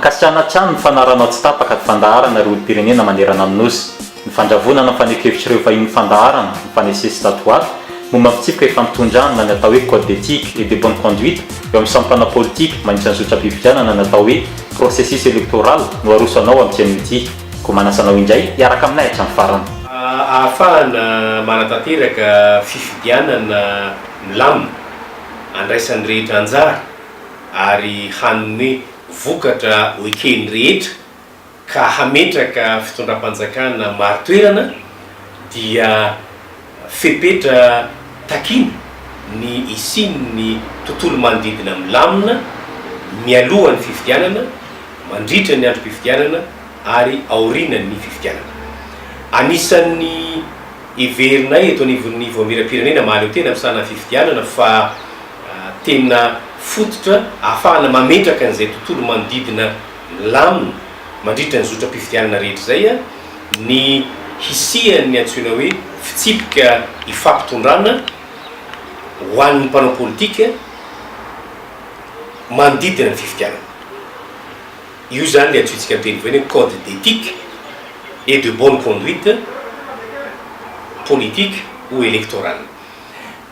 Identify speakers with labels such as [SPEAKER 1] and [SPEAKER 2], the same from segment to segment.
[SPEAKER 1] Ankasitrahana hatrany ny fanaranao tsy tapaka ny fandaharana ry olom-pirenena manerana ny Nosy. Ny fandravonana ny faneho-kevitr'ireo vahinin'ny fandaharana, mifanesesy tato ho ato, momba ny fitsipika ifampitondrana na ny atao hoe code d'éthique et de bonne conduite eo amin'ny samy mpanao politika mandritra ny zotram-pifidianana ny atao hoe processus électoral no aroso anao amin'ity anio ity. Koa manasa anao indray hiaraka aminay hatramin'ny farany.
[SPEAKER 2] Ahafahana manatanteraka fifidianana milamina, andraisan'ny rehetra anjara ary hanome vokatra ho eken'ny rehetra ka hametraka fitondram-panjakana marin-toerana dia fepetra takiana ny hisian'ny tontolo manodidina milamina mialoha ny fifidianana, mandritra ny androm-pifidianana ary aorianan'ny fifidianana. Anisan'ny heverinay eto anivon'ny Vaomieram-pirenena mahaleo tena misahana fifidianana fa tena fototra ahafahana mametraka an'izay tontolo manodidina milamina mandritra ny zotram-pifidianana rehetra izay ny hisian'ny antsoina hoe fitsipika ifampitondrana ho an'ny mpanao politika manodidina ny fifidianana. Io izany ilay antsointsika amin'ny teny vahiny hoe code d'éthique et de bonne conduite politique ou électorale.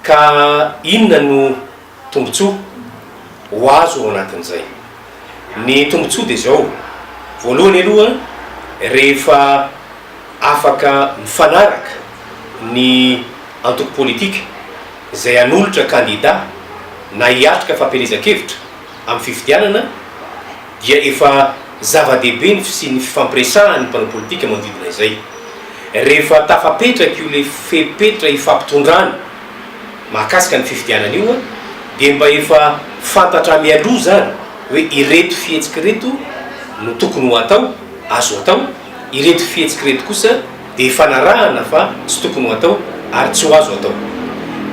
[SPEAKER 2] Ka inona no tombontsoa ho azo ao anatin'izay? Ny tombontsoa dia izao, voalohany aloha rehefa afaka mifanaraka ny antoko politika izay hanolotra kandida na hiatrika fampielezan-kevitra amin'ny fifidianana dia efa zava-dehibe ny fisian'ny fifampiresahan'ny mpanao politika manodidina izay. Rehefa tafapetraka io le fepetra ifampitondrana mahakasika ny fifidianana io dia mba efa fantatra mialoha izany hoe ireto fihetsika ireto no tokony ho atao, azo atao, ireto fihetsika ireto kosa dia ifanarahana fa tsy tokony ho atao ary tsy ho azo atao.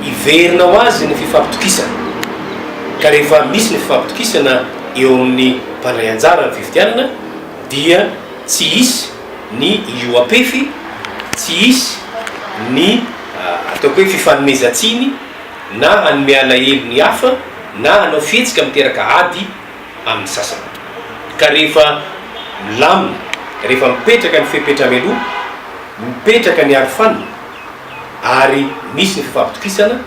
[SPEAKER 2] Hiverina ho azy ny fifampitokisana, ka rehefa misy ny fifampitokisana eo amin'ny mpandray anjara amin'ny fifidianana dia tsy hisy ny hihoa-pefy, tsy hisy ny ataoko hoe fifanomezan-tsiny na hanome alahelo ny hafa na hanao fihetsika miteraka ady amin'ny sasany. Ka rehefa milamina, rehefa mipetraka ny fepetra mialoha, mipetraka ny arofanina ary misy ny fifampitokisana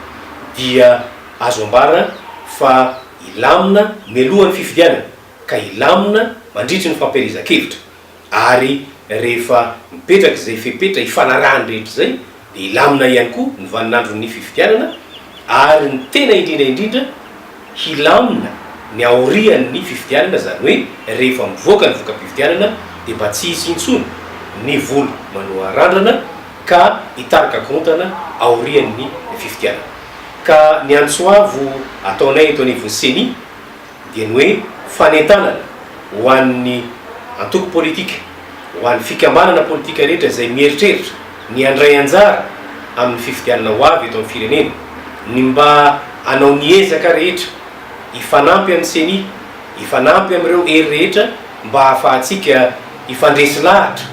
[SPEAKER 2] dia azo ambara fa hilamina mialoha ny fifidianana ka hilamina mandritry ny fampielezan-kevitra ary rehefa mipetraka izay fepetra ifanarahan'ny rehetra izay dia hilamina ihany koa ny vaninandron'ny fifidianana ary ny tena indrindra indrindra hilamina ny aorian'ny fifidianana izany hoe rehefa mivoaka ny voka-pifidianana dia mba tsy hisy intsony ny volo manoa randrana ka hitarika korontana aorian'ny fifidianana. Ka ny antso avo ataonay eto anivon'ny Ceni dia ny hoe fanentanana ho an'ny antoko politika, ho an'ny fikambanana politika rehetra izay mieritreritra ny handray anjara amin'ny fifidianana ho avy eto amin'ny firenena, ny mba hanao ny ezaka rehetra hifanampy amin'ny Ceni, hifanampy amin'ireo hery rehetra mba hahafahantsika hifandresy lahatra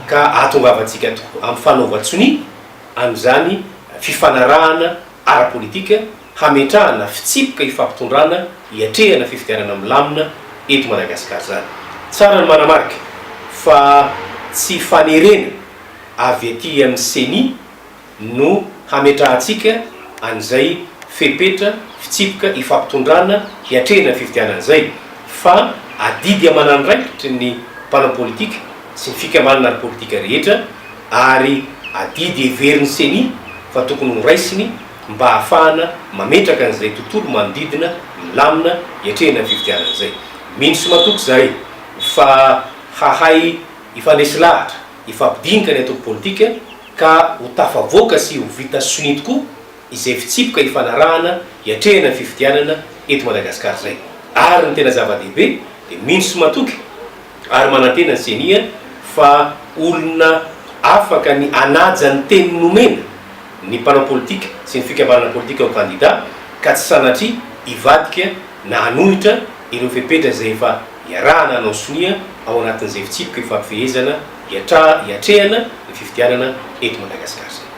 [SPEAKER 2] ka hahatongavantsika tokoa amin'ny fanaovan-tsonia an'izany fifanarahana ara-politika hametrahana fitsipika ifampitondrana hiatrehana fifidianana milamina eto Madagasikara izany. Tsara ny manamarika fa tsy fanerena avy aty amin'ny Ceni no hametrahantsika an'izay fepetra, fitsipika ifampitondrana hiatrehina ny fifidianana izay fa adidy aman'andraikitry ny mpanao politika sy ny fikambanana ara-politika rehetra ary adidy heverin'ny Ceni fa tokony ho raisiny mba hahafahana mametraka an'izay tontolo manodidina milamina hiatrehina ny fifidianana izay. Mino sy matoky izahay fa hahay hifandresy lahatra, hifampidinika ny antoko politika ka ho tafavoaka sy ho vita sonia tokoa izay fitsipika hifanarahana hiatrehana ny fifidianana eto Madagasikara izay. Ary ny tena zava-dehibe dia mino sy matoky ary manantena ny Ceni fa olona afaka ny hanaja ny teny nomena ny mpanao politika sy ny fikambanana politika ho kandida ka tsy sanatria hivadika na hanohitra ireo fepetra izay efa iarahana hanao sonia ao anatin'izay fitsipika ifampifehezana hiatrehana ny fifidianana eto Madagasikara izay.